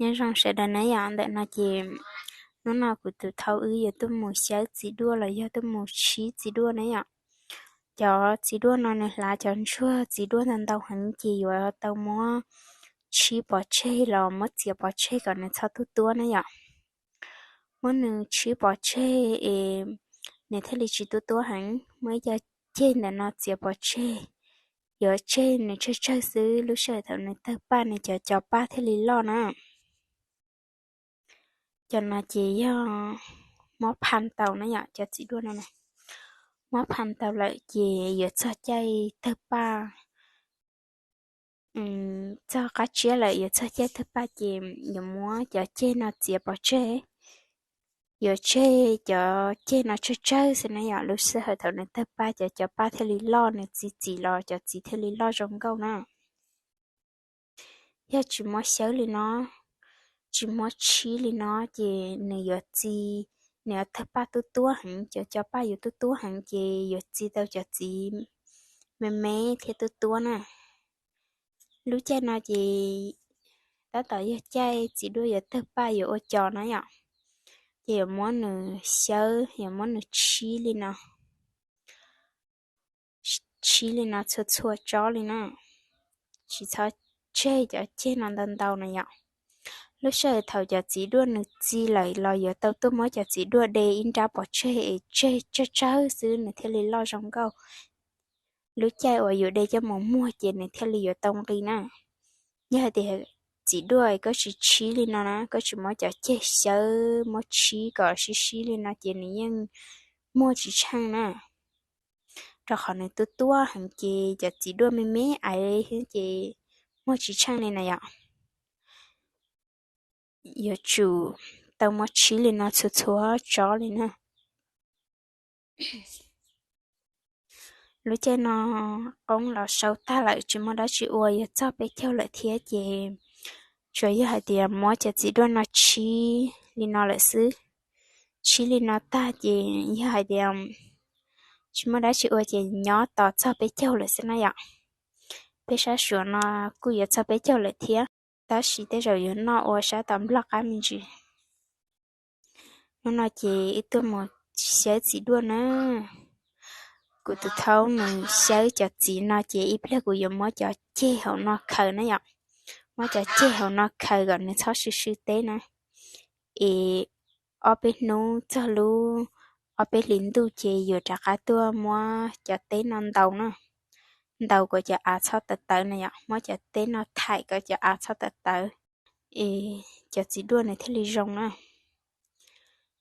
Nyob zoo sawv daws na yom, ntawm no ces hnub no kuv tus thaub wb yuav tuaj mus xyawb txiv duaj los yog tuaj mus tshib txiv duaj na yom. Cov txiv duaj no nws hlav cov ntsuag txiv duaj ntau ntau heev ces yuav tau muab tshib pov tseg los muab txiav pov tseg kom nws txhob tuab tuab na yom. Muab nws tshib pov tseg es nws thiaj li tsis tuab tuab heev. Muab ib co ceg ntawm no txiav pov tseg, yuav tseg nws tsawg tsawg xwb, lub sij hawm thaum nws tawg paj nws cov cov paj thiaj li loj na. Cov no ces yog muab pha tau na yom, cov txiv duaj no na. Muab pha tau lawm ces yuav txog caij tawg paj, txog qab tsiab lawm yuav txog caij tawg paj ces yuav muab cov ceg no txiav pov tseg. Yuav tseg cov ceg no tsawg tsawg xwb na yom, lub sij hawm thaum nws tawg paj cov cov paj thiaj li loj, nws txi txiv los cov txiv thiaj li loj zoo nkauj na. Yog tsis muab xyawb li no, tsis muab tshib li no ces nws yuav txi, nws yuav tawg paj tuab tuab heev, cov cov paj yuav tuab tuab heev ces yuav txi tau cov txiv me me thiab tuab tuab na. Lub caij no ces tab tom yog caij txiv duaj yuav tawg paj yuav ua cos na yom, ces yuav muab nws xyawb, yuav muab nws tshib li no, tshib li no txhua txhua tsob li na, tsis txhob tseg cov ceg no ntau ntau na yom. Lub sij hawm thaum cov txiv duaj nws txi lawm los yuav tau tuaj muab cov txiv duaj de ib nrab pov tseg es tseg tsawg tsawg xwb nws thiaj li loj zoo nkauj. Lub caij uas yus de coj mus muag ces nws thiaj li yuav tau nqi na. Yog hais tias txiv duaj koj tsis tshib li no na, koj tsis muab cov ceg xyawb muab tshib kom sib sib li no ces nws yeej muag tsis tsheej na. Rau qhov nws tuab tuab heev ces cov txiv duaj me me aiv ces muag tsis tsheej li na yom. Yuav tsum tau muab tshib li no txhua txhua tsob li na. Lub caij no qoob los sau tag lawm tsis muaj dab tsi ua, yog txog peb caug lawm thiab ces tsuas yog hais tias muab cov txiv duaj no tshib li no lawm xwb. Tshib li no tag ces yog hais tias tsis muaj dab tsi ua ces nyob tos txog peb caug lawm xwb na yom. Peb sab Suav no kuj yuav txog peb caug lawm thiab, tab sis tej zaum yuav noj ua sab tom Nplog qab me ntsis. Hnub no ces wb tuaj mus xyawb txiv duaj na. Kuv tus thaub nws xyawb cov txiv no ces ib pliag kuv yuav muab cov ceg hauv no khaws na yom. Muab cov ceg hauv no khaws kom nws txhob swb swb teb na. Es ob peb hnub txog lub ob peb hlis ntuj ces yuav rov qab tuaj muab cov teb no ntaus na. Ntaus kom cov av txhob tawv tawv na yom, muab cov teb no thaim kom cov av txhob tawv tawv es cov txiv duaj nws thiaj li zoo na.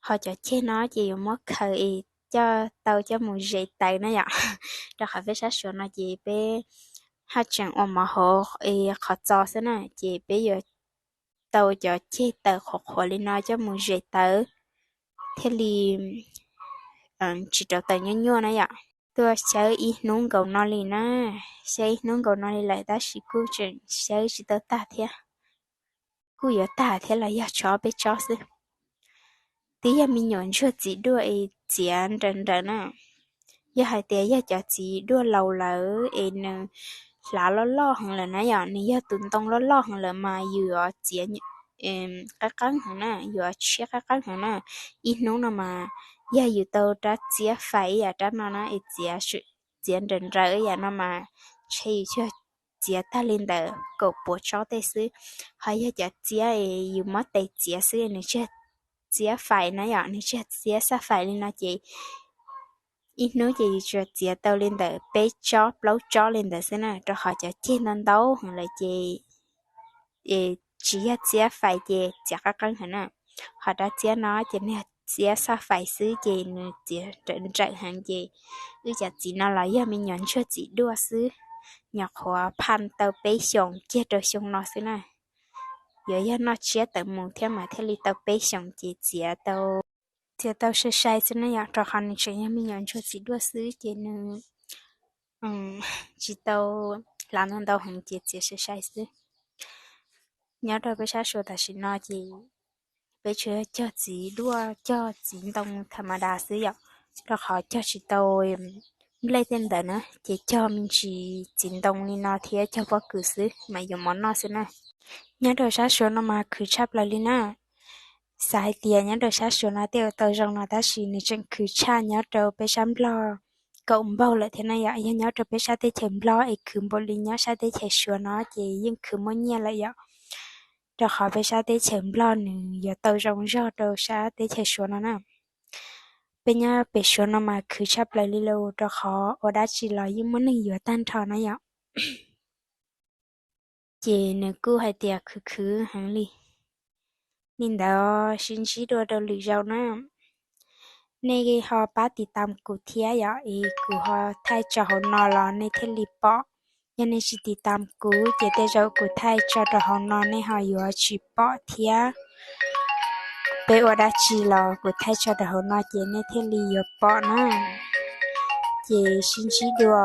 Ho cov ceg no ces yuav muab khaws es coj tau coj mus zes tawv na yom. Rau qhov peb sab Suav no ces peb haj tseem ua mov hauv es qhov txos xwb na, ces peb yuav tau cov ceg tawv qhuav qhuav li no coj mus zes tawv thiaj li tsis rau tawv nyuaj nyuaj na yom. Tuaj xyawb ib hnub nkaus no li na, xyawb ib hnub nkaus no li lawm tab sis kuj tseem xyawb tsis tau tag thiab. Kuj yuav tag thiab los yog tshuav ob peb tsob xwb. Twb yog me nyuam ntsuag txiv duaj es txiav nrawm nrawm na. Yog hais tias yog cov txiv duaj laus lawm es nws hlav loj loj heev lawm na yom, nws yog tus ntoo loj loj heev lawm mas yus yuav txiav qeeb qeeb heev na, yuav tshiab qeeb qeeb heev na. Ib hnub no mas yog yus tau rab txiab fais ib yam rab no na es txiav nrawm nrawm ib yam no mas ntshe yus tsuas txiav tag li ntawm kaum puas tsob tej xwb. Ho yog cov txiab es yus muab tes txiav xwb nws tsis yog txiab fais na yom, nws tsis yog txiab xaj fais li no ces ib hnub ces yus tsuas txiav tau li ntawm peb tsob plaub tsob li ntawd xwb na, rau qhov cov ceg ntau ntau heev lawm ces tsis yog txiab fais ces txiav qeeb qeeb heev na. Ho rab txiab no ces nws yog txiab xaj fais xwb ces nws txiav nrawm nrawm heev ces wb cov txiv no los yog me nyuam ntsuag txiv duaj xwb, nyuam qhuav phaj tau peb xyoos kiag rau xyoo no xwb na. Yuav yog noj tsiab tawm mus thiab mas thiaj li tau peb xyoos ces txiav tau, txiav tau sai sai xwb na yom, rau qhov nws tseem yog me nyuam ntsuag txiv duaj xwb ces nws tsis tau hlav ntau ntau heev ces txiav sai sai xwb. Nyob rau peb sab Suav tam sim no ces peb tsuas yog cog txiv duaj cog txiv ntoo tham ma das xwb yom, rau qhov cog tsis tau nplej tej ntawd na, ces cog me ntsis txiv ntoo li no thiab cog pob kws xwb mas yuav mov noj xwb na. Nyob rau sab Suav no mas khwv tshaj plaws li na. Xav hais tias nyob rau sab Suav no tej uas tau zoo no tab sis nws tseem khwv tshaj nyob rau peb sab Nplog kaum npaug lawm thiab na yom. Yog nyob rau peb sab teb chaws Nplog es khwv npaum li nyob sab teb chaws Suav no ces yeej khwv muaj nyiaj lawm yom. Rau qhov peb sab teb chaws Nplog nws yuav tau zoo zog rau sab teb chaws Suav no na. Peb nyob pem Suav no mas khwv tshaj plaws li lawm rau qhov ua dab tsi los yeej muaj neeg yuav tag nrho na yom. Ces nws kuj hais tias khwv khwv heev li. Li ntawd sib ntsib dua rau lwm zaus na. Nej ho pab tiv tam kuv thiab yom, es kuv ho thaij tso hauv no los nej thiaj li pom. Yog nej tsis tiv tam kuv ces tej zaum kuv thaij tso rau hauv no nej ho yuav tsis pom thiab. Peb ua dab tsi los kuv thaij tso rau hauv no ces nej thiaj li yuav pom na. Ces sib ntsib dua.